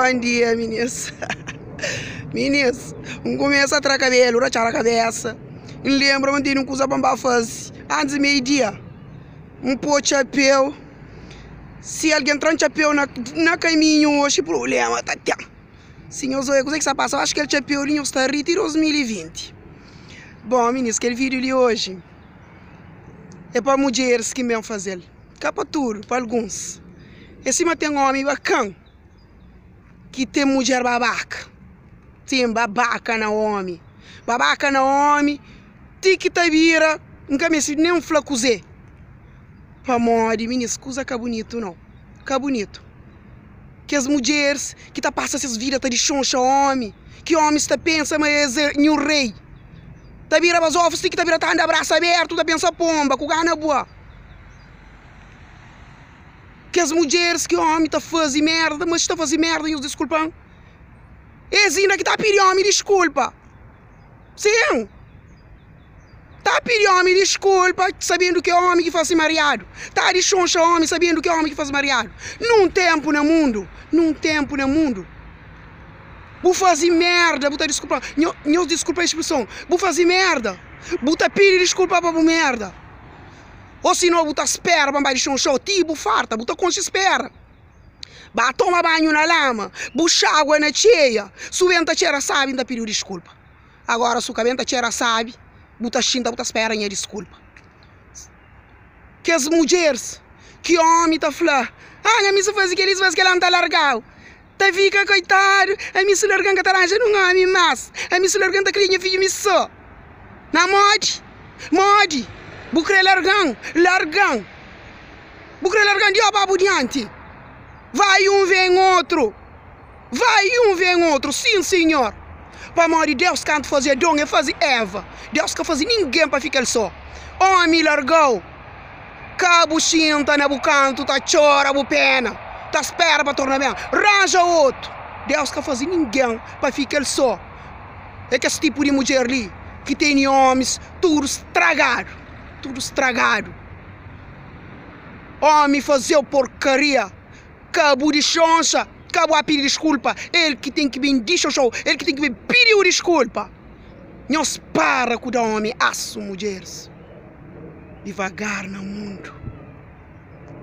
Bom dia, minis. Minis, N kumesa tra kabelu, ratxara kabesa. N lenbra ma N tene un kuza pa N ba faze antis di meiu dia. N pô txapéu. Si algen tra-m txapéu na na kaminhu oxi, prubléma ta ten. Si nhos odja kuzê ki sta pasa, eu acho ki kel txapéu li nhos ta ri ti 2020. Bon, minis, kel vídiu li oji é pa mudjeris ki N ben faze-l. Ka pa tudu, pa alguns. É sima ten ómi bakan ki ten mudjer babaka. Sin, babaka na ómi. Babaka na ómi ti ki ta bira, N ka meste nen fla kuzê. Pamodi, minis, kuza ka bunitu nau. Ka bunitu. Kes mudjeris ki ta pasa ses vida ta dixonxa ómi, ki ómis ta pensa ma es é nhu rei. Ta bira bazófus ti ki ta bira ta anda brasu abertu ta pensa ponba ku gana bua. Kes mudjeris ki omi ta fazi merda, mas ta fazi merda nhos diskulpan. Es inda ki ta pidi omi diskulpa. Sim, ta pidi omi diskulpa sabendu ki omi ki fazi mariadu. Ta dixonxa omi sabendu ki omi ki fazi mariadu. Num tempu na mundu, num tempu na mundu. Bu fazi merda, bu ta diskulpa, nhos diskulpa expreson, bu fazi merda, bu ta pidi diskulpa pa bu merda. Ô si no bu ta spera pa N bai di xon-xon ti bu farta, bu ta konxe spera. Ba toma banhu na lama, bu xagua na txeia, su ben ta txera sabi N ta pidi-u diskulpa. Agora su ka ben ta txera sabi, bu ta xinta bu ta spera nha diskulpa. Kes mudjeris ki omi ta fla, Ah nha mi su faze kel-li, su faze kel-la, N ta larga-u. Ta fika koitadu, ami su larga-m ka ta ranja nun omi más, ami su larga-m ta kria nha fidju mi sô. Na modi? Modi? Bu krê larga-m? Larga-m! Bu krê larga-m di oba bu dianti? Vai un vem otru! Vai un vem otru! Sin, sinhor! Pamodi Deus kantu faze Adon, el faze Eva. Deus ka faze ningen pa fika el sô. Omi larga-u! Ka bu xinta na bu kantu ta txora bu pena, ta spera pa torna ben. Ranja otu! Deus ka faze ningen pa fika el sô. É kes tipu di mudjer li ki tene ómis tudu stragadu, tudu stragadu. Ómi faze-u porkaria, ka bu dixonxa, ka bu pidi diskulpa. El ki ten ki ben dixonxa-u, el ki ten ki ben pidi-u diskulpa. Nhos para ku da ómi asu, mudjeris. Divagar na mundu.